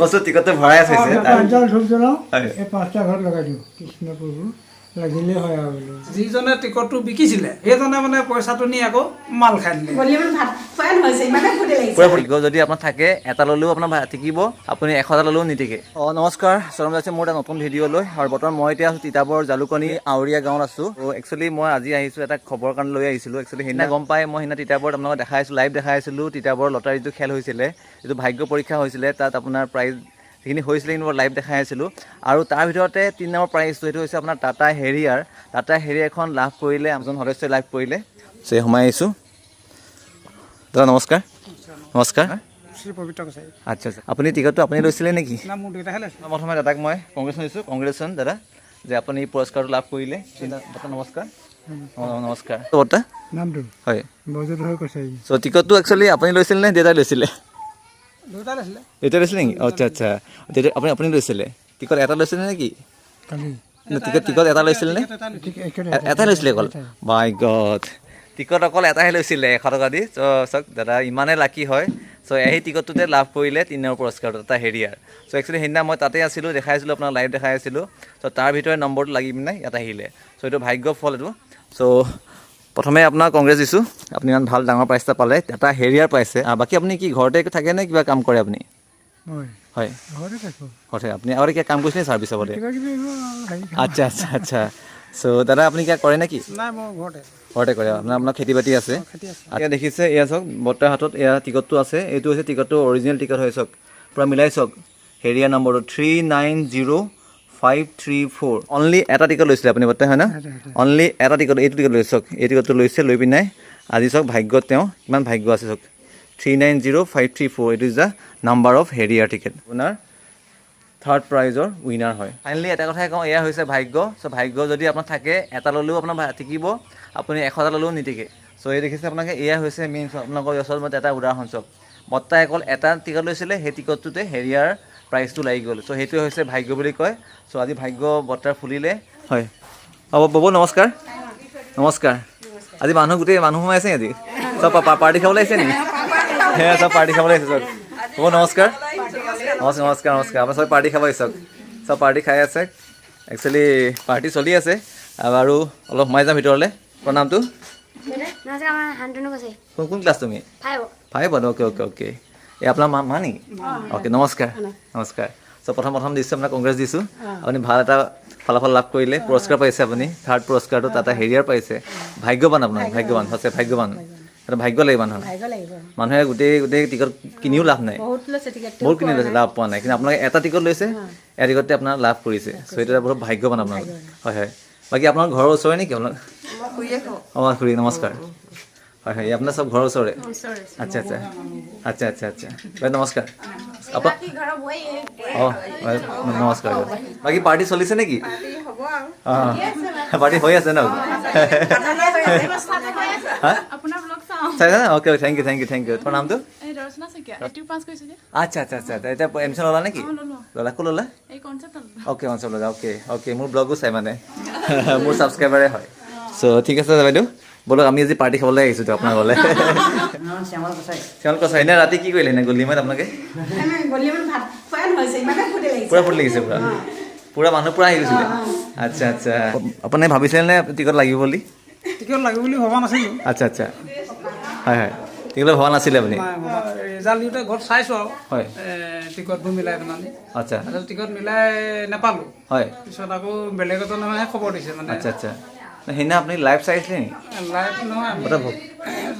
বস্তু টিকটটো ভৰাই আছে। পাঁচডাল ধূপ জ্বলাওঁ। হয়। এই পাঁচটা ঘৰত লগাই দিওঁ, কৃষ্ণ প্ৰভু, লাগিলে হয় আৰু বোলো। যিজনে টিকটটো বিকিছিলে, সেইজনে মানে পইচাটো নি আকৌ মাল খাই দিলে। গধূলি মানে ভাত খোৱাই নহৈছে, ইমানে ফূৰ্তি লাগিছে। পুৰা ভাগ্য যদি আপোনাৰ থাকে, এটা ল'লেও আপোনাৰ টিকিব, আপুনি 100টা ল'লেও নিটিকে। অঁ, নমস্কাৰ, চৰম যাইছে মোৰ এটা নতুন ভিডিঅ' লৈ। আৰু বৰ্তমান মই এতিয়া আছোঁ তিতাবৰ জালুকনি আউৰীয়া গাঁৱত আছোঁ। একচুৱেলি মই আজি আহিছোঁ এটা খবৰ কাৰণে লৈ আহিছিলোঁ। একচুৱেলি সেইদিনা গম পাই মই সেইদিনা তিতাবৰত আপোনালোকক দেখাই আছিলোঁ, লাইভ দেখাই আছিলোঁ। তিতাবৰ লটাৰী যিটো খেল হৈছিলে, যিটো ভাগ্য পৰীক্ষা হৈছিলে, তাত আপোনাৰ প্ৰাইজ যিখিনি হৈছিলে সেইখিনি মই লাইভ দেখাই আছিলোঁ। আৰু তাৰ ভিতৰতে 3 নম্বৰ প্ৰাইজটো, সেইটো হৈছে আপোনাৰ টাটা হেৰিয়াৰ। টাটা হেৰিয়াৰ এখন লাভ কৰিলে, এজন সদস্যই লাভ কৰিলে। চ' সোমাই আহিছোঁ। দাদা, নমস্কাৰ। নমস্কাৰ। শ্ৰী পবিত্ৰ কছাৰী। আচ্ছা আচ্ছা, আপুনি টিকটটো আপুনি লৈছিলে নেকি? না, মোৰ দেউতাহে লৈছিলে। প্ৰথমে দাদাক মই কংগ্ৰেছ দিছোঁ। কংগ্ৰেচন দাদা, যে আপুনি পুৰস্কাৰটো লাভ কৰিলে। বৰ্তা, নমস্কাৰ। অঁ, নমস্কাৰ বৰ্তা। নামটো? হয়। বজ্ৰধৰ কছাৰী। চ' টিকটটো একচুৱেলি আপুনি লৈছিলে নে দেউতাই লৈছিলে? দেউতাই লৈছিলে। দেউতাই লৈছিলে নেকি? আচ্ছা আচ্ছা, দেউতা, আপুনি লৈছিলে টিকট এটা লৈছিলে নেকি? কালি। নে টিকট এটা লৈছিলে নে? ঠিক একেবাৰে। এটাই লৈছিলে অকল? মাই গড, টিকট অকল এটাহে লৈছিলে 100 টকা দি। চ' চাওক, দাদা ইমানেই লাকি হয়। চ' সেই টিকটটোতে লাভ কৰিলে 3 নম্বৰ পুৰস্কাৰটো, এটা হেৰিয়াৰ। চ' একচুৱেলি সেইদিনা মই তাতে আছিলোঁ, দেখাই আছিলোঁ আপোনাক, লাইভ দেখাই আছিলোঁ। চ' তাৰ ভিতৰে নম্বৰটো লাগি পিনে ইয়াত আহিলে। চ' এইটো ভাগ্য ফল এইটো। চ' প্ৰথমে আপোনাক কংগ্ৰেছ দিছোঁ, আপুনি ইমান ভাল ডাঙৰ প্ৰাইজ এটা পালে, এটা হেৰিয়াৰ পাইছে। বাকী আপুনি কি ঘৰতে থাকে নে কিবা কাম কৰে আপুনি? মই? হয়। ঘৰতে থাকোঁ। ঘৰতে। আপুনি আগতে কিবা কাম কৰিছিলে ছাৰ্ভিচ আগতে? কিবা কিবি এইবোৰ হেৰি। আচ্ছা আচ্ছা আচ্ছা। চ' দাদা, আপুনি কিবা কৰে নেকি? নাই, মই ঘৰতে। ঘৰতে কৰে। আপোনাৰ খেতি বাতি আছে? খেতি আছে। এতিয়া দেখিছে, এয়া চাওক, বৰ্তাৰ হাতত এয়া টিকটটো আছে। এইটো হৈছে টিকটটো, অৰিজিনেল টিকট হয়। চাওক, পূৰা মিলাই চাওক, হেৰিয়াৰ নম্বৰটো 390534। অনলি এটা টিকট লৈছিলে আপুনি বৰ্তাই, হয় না? অনলি এটা টিকট, এইটো টিকট লৈছে। চাওক, এই টিকটটো লৈছে, লৈ পিনে আজি চাওক ভাগ্যত তেওঁ কিমান ভাগ্য আছে। চাওক, 390534, এইটো is the number of Harrier ticket. আপোনাৰ থাৰ্ড প্ৰাইজৰ উইনাৰ হয়। ফাইনেলি এটা কথাই কওঁ, এয়া হৈছে ভাগ্য। চ' ভাগ্য যদি আপোনাৰ থাকে, এটা ল'লেও আপোনাৰ টিকিব, আপুনি 100টা ল'লেও নিটিকে। চ' এই দেখিছে আপোনালোকে, এয়া হৈছে মেইন। আপোনালোকৰ ওচৰত মই এটা উদাহৰণ। চাওক, বৰ্তাই অকল এটা টিকট লৈছিলে, সেই টিকটটোতে হেৰিয়াৰ প্ৰাইজটো লাগি গ'ল। চ' সেইটোৱে হৈছে ভাগ্য বুলি কয়। চ' আজি ভাগ্য বৰ্তাৰ ফুলিলে। হয়, হ'ব ববৌ, নমস্কাৰ। নমস্কাৰ। আজি মানুহ গোটেই মানুহ সোমাইছে আজি, চব পাৰ্টি খাবলৈ আহিছে নেকি? সেয়া চব পাৰ্টি খাবলৈ আহিছে। চব হ'ব, নমস্কাৰ। নমস্কাৰ নমস্কাৰ নমস্কাৰ। আপোনাৰ চব পাৰ্টি খাব আহিছে। চব পাৰ্টি খাই আছে। একচুৱেলি পাৰ্টি চলি আছে আৰু অলপ সোমাই যাম ভিতৰলৈ। তোমাৰ নামটো? নমস্কাৰ, আমাৰ শান্তনু কছাৰী। কোন কোন ক্লাছ তুমি? ফাইভ। ফাইভত, অ'কে অ'কে অ'কে। এই আপোনাৰ মা নেকি? অ'কে, নমস্কাৰ নমস্কাৰ। চ' প্ৰথম প্ৰথম দিছোঁ আপোনাক কংগ্ৰেছ দিছোঁ। আপুনি ভাল এটা ফলাফল লাভ কৰিলে, পুৰস্কাৰ পাইছে আপুনি। থাৰ্ড পুৰস্কাৰটো তাতে হেৰিয়াৰ পাইছে। ভাগ্যৱান আপোনাৰ, ভাগ্যৱান, সঁচাই ভাগ্যৱান। এটা ভাগ্য লাগিব মানুহৰ। ভাগ্য লাগিব। মানুহে গোটেই গোটেই টিকট কিনিও লাভ নাই। বহুত লৈছে টিকেট। বহুত কিনি লৈছে, লাভ পোৱা নাই। কিন্তু আপোনালোকে এটা টিকট লৈছে, এটা টিকটতে আপোনাৰ লাভ কৰিছে। চ' এইটো এটা বহুত ভাগ্যৱান আপোনালোক। হয় হয়। বাকী আপোনাৰ ঘৰৰ ওচৰে নেকি আপোনালোক? অঁ, খুৰী নমস্কাৰ। হয় হয়, এই আপোনাৰ চব ঘৰৰ ওচৰৰে? আচ্ছা আচ্ছা আচ্ছা আচ্ছা আচ্ছা। হয়, নমস্কাৰ আপোনাৰ। অঁ হয়, নমস্কাৰ। বাকী পাৰ্টি চলিছে নেকি? অঁ, পাৰ্টি হৈ আছে ন? হা, চাইছা? Okay, thank you thank you thank you. তোমাৰ নামটো? এই দৰ্শনা শইকীয়া, মেট্ৰিক পাছ কৰিছোঁ যে। আচ্ছা আচ্ছা আচ্ছা। এতিয়া এডমিশ্যন ল'লা নেকি? ল'লো। ল'লা? ক'ত ল'লা? এই কনচেপ্ট। অ'কে, কনচেপ্ট ল'লা। অ'কে অ'কে, মোৰ ব্লগো চাই, মানে মোৰ ছাবস্ক্ৰাইবাৰে হয়। চ' ঠিক আছে বাইদেউ, ব'লক, আমি আজি পাৰ্টি খাবলৈ আহিছোঁ আপোনাৰ ঘৰলৈ। শ্যামল কছাৰী। শ্যামল কছাৰী। এনে ৰাতি কি কৰিলে এনে গধূলি সময়ত আপোনালোকে? গধূলি মানে ভাত খোৱাই নহৈছে, ইমানে ফূৰ্তি লাগিছে। পূৰা ফূৰ্তি লাগিছে, পূৰা পূৰা মানুহ পূৰা আহি গৈছিলে। আচ্ছা আচ্ছা, আপুনি ভাবিছিলে নে টিকট লাগিব বুলি? টিকট লাগিব বুলি ভবা নাছিলোঁ। আচ্ছা আচ্ছা, হয় হয়, টিকট ভবা নাছিলে আপুনি? ৰিজাল্ট দিওঁতে ঘৰত চাইছোঁ আৰু টিকটবোৰ মিলাই পেলানি। তাৰপিছত টিকট মিলাই নাপালোঁ। পিছত আকৌ বেলেগ এজনে মানে খবৰ দিছে মানে। আচ্ছা আচ্ছা, সেইদিনা আপুনি লাইভ চাইছিলে নেকি? লাইভ নহয়, আমি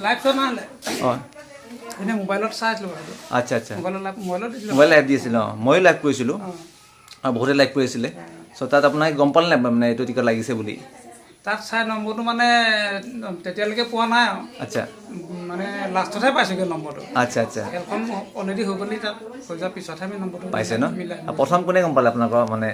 লাইভ চোৱা নহ'লে। এনেই মোবাইলত চাইছিলোঁ কথাটো। আচ্ছা আচ্ছা। মোবাইলত লাইভ, মোবাইলত দিছিলোঁ। মোবাইল লাইভ দিছিল। অঁ, ময়ো লাইভ কৰিছিলোঁ আৰু বহুতে লাইভ কৰিছিলে। চ' তাত আপোনাক গম পালে নাই মানে এইটো টিকট লাগিছে বুলি? তাত চাই নম্বৰটো মানে তেতিয়ালৈকে পোৱা নাই আৰু। মানে লাষ্টতহে পাইছোঁগৈ নম্বৰটো। আচ্ছা আচ্ছা। খেলখন অলৰেডি হৈ গ'ল, তাত হৈ যোৱাৰ পিছতহে আমি নম্বৰটো পাইছে ন? মিলাই। প্ৰথম কোনে গম পালে আপোনালোকৰ মানে?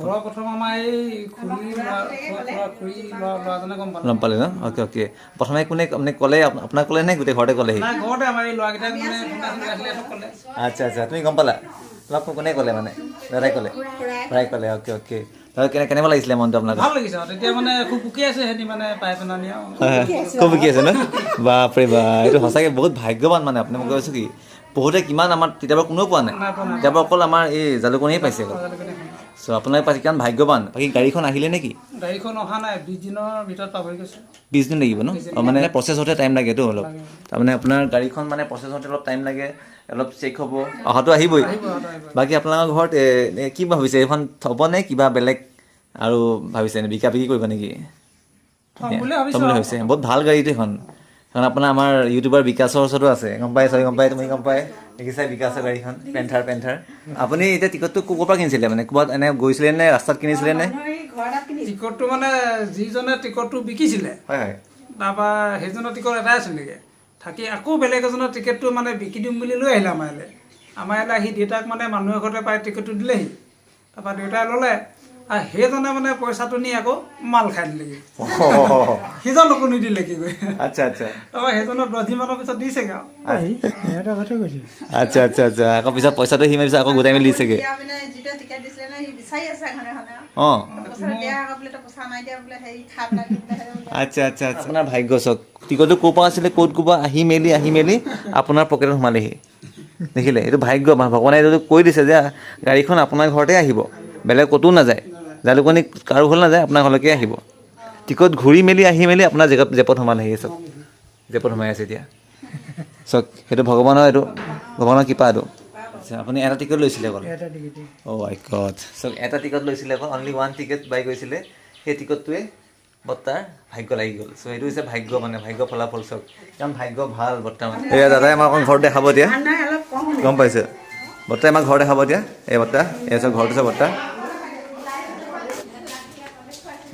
ঘৰৰ প্ৰথম আমাৰ এই খুৰী ল'ৰা, খুৰা খুৰী ল'ৰা ল'ৰাজনে গম পালে। গম পালে ন? অ'কে অ'কে, প্ৰথমে কোনে মানে ক'লে? আপোনাক ক'লে নে গোটেই ঘৰতে ক'লেহি? নাই, ঘৰতে আমাৰ এই ল'ৰাকেইটাক মানে ফোন আছিলে, ক'লে। আচ্ছা আচ্ছা, তুমি গম পালা? তোমাক কোনে ক'লে মানে? দাদাই ক'লে, খুৰাই ক'লে। অ'কে অ'কে, তাৰ কেনেকুৱা লাগিছিলে মনটো আপোনাক? ভাল লাগিছে আৰু তেতিয়া মানে খুব সুখী আছে সিহঁতি মানে পাই পেলানি আৰু। হয় হয়, খুব সুখী আছে ন? বাপৰে বা, এইটো সঁচাকৈ বহুত ভাগ্যৱান। মানে আপুনি, মই কৈছোঁ কি, বহুতে কিমান আমাৰ তেতিয়াৰ কোনেও পোৱা নাই। নাই পোৱা, নাই। তেতিয়াৰ অকল আমাৰ এই জালুকনীয়ে পাইছে অকল। জালুকনী। চ' আপোনালোকে পাইছে, কিমান ভাগ্যৱান। বাকী গাড়ীখন আহিলে নেকি? গাড়ীখন অহা নাই, 20 দিনৰ ভিতৰত পাবহি গৈছে। 20 দিন লাগিব ন? অঁ, মানে প্ৰচেছ হওঁতে টাইম লাগেতো অলপ। তাৰমানে আপোনাৰ গাড়ীখন মানে প্ৰচেছ হওঁতে অলপ টাইম লাগে, অলপ চেক হ'ব, অহাটো আহিবই। আহিব, অহাটো আহিব। বাকী আপোনালোকৰ ঘৰত কি ভাবিছে, এইখন থ'ব নে কিবা বেলেগ আৰু ভাবিছে নে বিকা বিক্ৰী কৰিব নেকি? থ'ম বুলি ভাবিছোঁ থ'ম বুলি আৰু। ভাবিছে। বহুত ভাল গাড়ীটো এইখন। কাৰণ আপোনাৰ আমাৰ ইউটিউবাৰ বিকাশৰ ওচৰতো আছে, গম পাই চবে গম পাই, তুমি গম পাই দেখিছা বিকাশৰ গাড়ীখন পেন্থাৰ। পেন্থাৰ আপুনি এতিয়া টিকটটো ক'ৰ পৰা কিনিছিলে, মানে ক'ৰবাত এনে গৈছিলে নে ৰাস্তাত কিনিছিলে নে? টিকটটো মানে যিজনে টিকটটো বিকিছিলে, হয় হয় তাৰপৰা সেইজনৰ টিকট এটাই আছিলেগৈ থাকি, আকৌ বেলেগ এজনৰ টিকেটটো মানে বিকি দিম বুলি লৈ আহিলে আমাৰ ইয়ালৈ। আমাৰ ইয়ালৈ আহি দেউতাক মানে মানুহ এঘৰতে পাই টিকেটটো দিলেহি। তাৰপৰা দেউতাই ল'লে আৰু সেইজনে মানে পইচাটো নি আকৌ মাল খাই দিলেগৈ, সিজনকো নিদিলে কি গৈ। আচ্ছা আচ্ছা তাৰপৰা সেইজনক 10 দিনমানৰ পিছত দিছেগৈ আৰু। আহি এটা কথা কৈছে। আচ্ছা আচ্ছা আচ্ছা আকৌ পিছত পইচাটো সি মাৰি আকৌ গোটাই মেলি দিছেগৈ। এতিয়া মানে যিটোৱে টিকেট দিছিলে ন, সি বিচাৰি আছে এখনে এখনে। পইচা দিয়া আকৌ বোলে, তই পইচা নাই দিয়া বোলে, হেৰি খাই পেলাই দি বোলে, সেইটো বোলে। আচ্ছা আচ্ছা আচ্ছা আপোনাৰ ভাগ্য চাওক, টিকটটো ক'ৰ পৰা আছিলে, ক'ত ক'ৰ পৰা আহি মেলি আপোনাৰ পকেটত সোমালেহি, দেখিলে? এইটো ভাগ্য, ভগৱানে এইটো কৈ দিছে যে গাড়ীখন আপোনাৰ ঘৰতে আহিব, বেলেগ ক'তো নাযায়, জালুকনী কাৰো ঘৰলৈ নাযায়, আপোনাৰ ঘৰলৈকে আহিব। টিকট ঘূৰি মেলি আহি মেলি আপোনাৰ জেগাত জেপত সোমালেহি। চাওক, জেপত সোমাই আছে এতিয়া চাওক। সেইটো ভগৱানৰ, এইটো ভগৱানৰ কৃপা এইটো। আচ্ছা, আপুনি এটা টিকট লৈছিলে অকল? এটা টিকেট। অ' মাই গড, চাওক, এটা টিকট লৈছিলে অকল, অনলি ওৱান টিকেট বাই কৰিছিলে, সেই টিকটটোৱে বৰ্তাৰ ভাগ্য লাগি গ'ল। চ' এইটো হৈছে ভাগ্য, মানে ভাগ্য ফলাফল। চাওক কাৰণ ভাগ্য ভাল বৰ্তা। মানে এয়া দাদাই আমাক অকণ ঘৰত দেখাব এতিয়া। নাই, অলপ কম। গম পাইছে, বৰ্তাই আমাক ঘৰ দেখাব এতিয়া। এই বৰ্তা, এই চাওক, ঘৰটো চাওক বৰ্তা।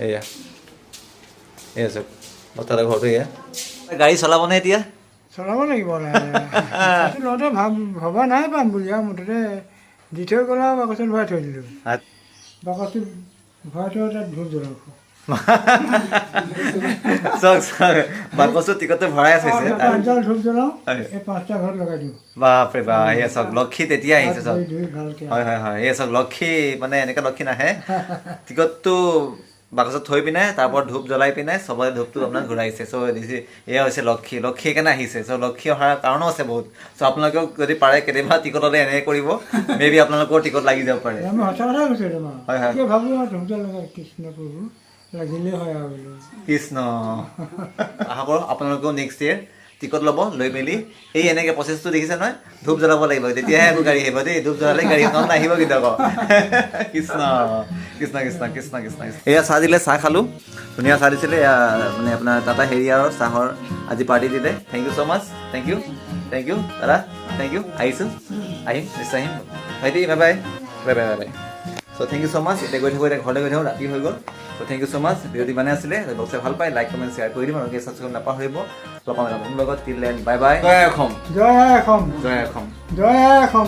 এয়া, এয়া চাওক বৰ্তাৰ ঘৰটো এয়া। গাড়ী চলাবনে এতিয়া? চলাব লাগিব লাহে লাহে। লওঁতে ভবা নাই পাম বুলি, আৰু মুঠতে দি থৈ গ'ল আৰু বাকচত ভৰাই থৈ দিলোঁ। বাকচটোত ভৰাই থৈ তাত ধূপ জ্বলাওঁ। চাওক চাওক, বাকচটোত টিকটটো ভৰাই আছে। পাঁচডাল ধূপ জ্বলাওঁ। হয়। এই পাঁচটা ঘৰত লগাই দিওঁ। বাপৰে বাপ, এয়া চাওক, লক্ষী তেতিয়া আহিছে চাওক। ধুই ধুই ভালকে। হয় হয় হয় এই চাওক, লক্ষী মানে এনেকৈ লক্ষী নাহে। টিকটটো বাকচত থৈ পিনে তাৰ ওপৰত ধূপ জ্বলাই পিনে চবৰে ধূপটো আপোনাক ঘূৰাইছে। চ' এয়া হৈছে লক্ষী, লক্ষী সেইকাৰণে আহিছে। চ' লক্ষী অহাৰ কাৰণো আছে বহুত। চ' আপোনালোকেও যদি পাৰে কেতিয়াবা টিকট ল'লে এনেকৈ কৰিব, মে বি আপোনালোকৰ টিকট লাগি যাব পাৰে। মই সঁচা কথা কৈছোঁ তোমাৰ। হয়, হয়। কিয় ভাবোঁ আৰু ধূপডাল লগাই, কৃষ্ণ প্ৰভু, লাগিলেই হয় আৰু বোলো। কৃষ্ণ। আশা কৰোঁ আপোনালোকেও নেক্সট ইয়েৰ টিকট ল'ব, লৈ মেলি এই এনেকৈ প্ৰচেছটো দেখিছে নহয়, ধূপ জ্বলাব লাগিব, তেতিয়াহে আকৌ গাড়ী আহিব দেই। ধূপ জ্বলালে গাড়ী নহ'লে নাহিব কিন্তু আকৌ। কৃষ্ণ কৃষ্ণ কৃষ্ণ কৃষ্ণ কৃষ্ণ কৃষ্ণ। এয়া চাহ দিলে, চাহ খালোঁ, ধুনীয়া চাহ দিছিলে। এয়া মানে আপোনাৰ টাটা হেৰি আৰু চাহৰ আজি পাৰ্টি দিলে। Thank you so much, thank you, thank you দাদা, thank U. আহিছোঁ, আহিম, নিশ্চয় আহিম। ভাইটি, bye bye bye bye bye bye. So thank you so much. এতিয়া গৈ থাকোঁ, এতিয়া ঘৰলৈ গৈ থাকোঁ, ৰাতি হৈ গ'ল। So thank you so much. ভিডিঅ'টো ইমানে আছিলে। যদি ভাল পায়, লাইক, কমেণ্ট, শ্বেয়াৰ কৰি দিব আৰু ছাবস্ক্ৰাইব নাপাহৰিব। লগ পাম এটা নতুন লগত। টিল then, bye bye. জয় অসম। জয় আই অসম। জয় অসম। জয় আই অসম।